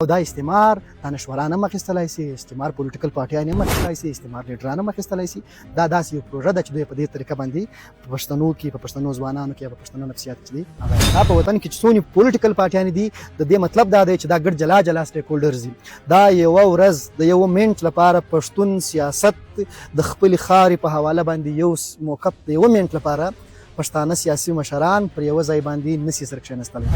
او دا استعمار دانشوران هم اخیستلای سي، استعمار پولیټیکل پارټیان هم اخیستلای سي، استعمار لیډران هم اخیستلای سي. دا داسې یو پروژه ده چې دوی په دې طریقه باندې په پښتنو کې، په پښتنو ځوانانو کې، په پښتنو نفسیات کې دي. هغه دا په وطن کې چې څونې پولیټیکل پارټیان دي، د دې مطلب دا دی چې دا ګډ جلا جلا سټیک هولډرز دي. دا یوه ورځ د یو منټ لپاره پښتون سیاست د خپل خارې په حواله باندې یو موقف، د یو منټ لپاره پښتانه سیاسي مشران پر یوه ځای باندې نسی سره کښېنستلی.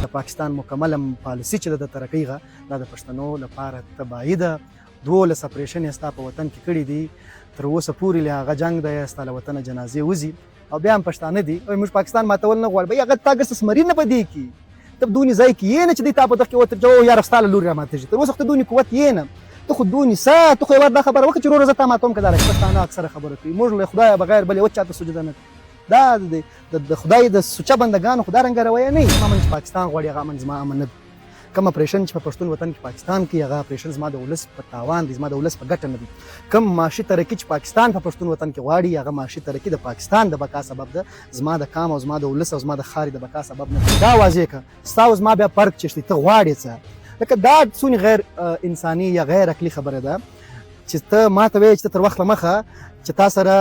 د پاکستان مکمله پالیسي چې د ترقۍ غه، دا د پښتنو لپاره تباهي ده. 12 اپریشن یې ستا په وطن کې کړي دي، تر اوسه پورې له هغه جنګ دی، ستا له وطنه جنازې وځي او بیا هم پښتانه دي او موږ پاکستان ماتول نه غواړي. بیا هغه تا ګرځه سمري نه پدې کې ته دونی ځای کې یې نه چې دی تا په دغه کې وتر جو یاره ستا له لوري راماتېږي. تر اوسه خو ته دونی قوت یې نه، ته خو دونی سه، ته خو یوار دا خبره وکړه چې وروره زه تا ماتوم که دا پښتانه اکثره خبره کوي، موږ له خدایه بغیر بل یو چاته سجده نه. دا د خدای د سوچه بندګانو خو دا رنګه رویه نه وي. امن چې پاکستان غواړي هغه امن زما امن نه دی. کوم اپریشن چې په پښتون وطن کې پاکستان کوي، هغه اپریشن زما د ولس په تاوان دی، زما د ولس په ګټه نه دی. کوم معاشي ترقي چې پاکستان په پښتون وطن کې غواړي، هغه معاشي ترقي د پاکستان د بقا سبب ده، زما د قام او زما د ولس او زما د ښارې د بقا سبب نه دی. دا واضح که ستا او زما بیا فرق چې ته غواړې څه. لکه دا څونې غیر انساني یا غیر عقلي خبره ده چې ته ما ته وایې چې ته تر وخت مخه چې تا سره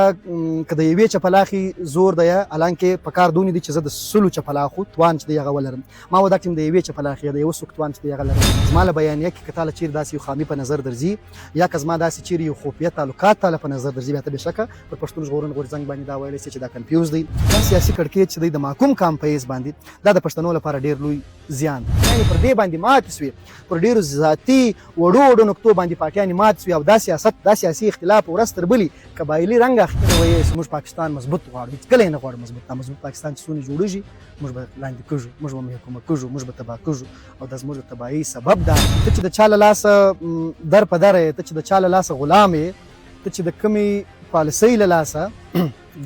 که د یوې چپلاخې زور دی، حالانکه په کار دونې دي چې زه د 100 چپلاخو توان چې دی هغه ولرم. ما و دا ټیم د یوې چپلاخې د یو سوک توان چې دی هغه لرم. زما له بیانیه کې که تا له چیرې داسې یو خامي په نظر درځي یا که زما داسې چیرې یو خفیه تعلقات تا له په نظر درځي، بیا ته بېشکه پر پښتون ژغورن غورځنګ باندې دا ویلی سي چې دا کنفیوز دی. دا سیاسي کړکېچ چې دی د محکوم قام په حیث باندې، دا د پښتنو لپاره ډېر لوی زیان دی. یعنې پر دې باندې ماتې سوې، پر ډېرو ذاتي وړو وړو نقطو باندې پارټیانې ماتې سوې او دا سیاست، دا سیاسي اختلاف ورځ تر بلې قبایلي رنګ اخلي. وایي چې موږ پاکستان مضبوط غواړو، هېڅکله یې نه غواړو مضبوط. دا مضبوط پاکستان چې څونه جوړېږي، موږ به لاندې کږو، موږ به محکومه کږو، موږ به تباه کږو او دا زموږ د تباهۍ سبب ده. ته چې د چا له لاسه در په در یې، ته چې د چا له لاسه غلام یې، ته چې د کومې پالیسۍ له لاسه،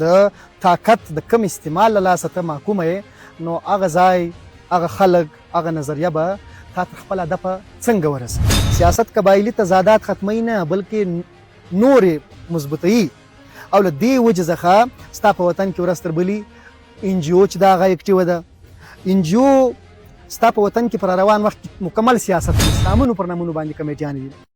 د طاقت د کم استعمال له لاسه ته محکومه یې، نو هغه ځای، هغه خلک، هغه نظریه به تا تر خپل هدفه څنګه ورسوي؟ سیاست قبایلي تضادات ختموي نه، بلکې نورې مضبوطوي. او له دې وجې څخه ستا په وطن کې ورځ تر بلې ان جي او چې دا هغه اکټیوه ده، ان جي او ستا په وطن کې پر روان وخت کې مکمل سیاست نامونو پر نامونو باندې کمیټیانې دي.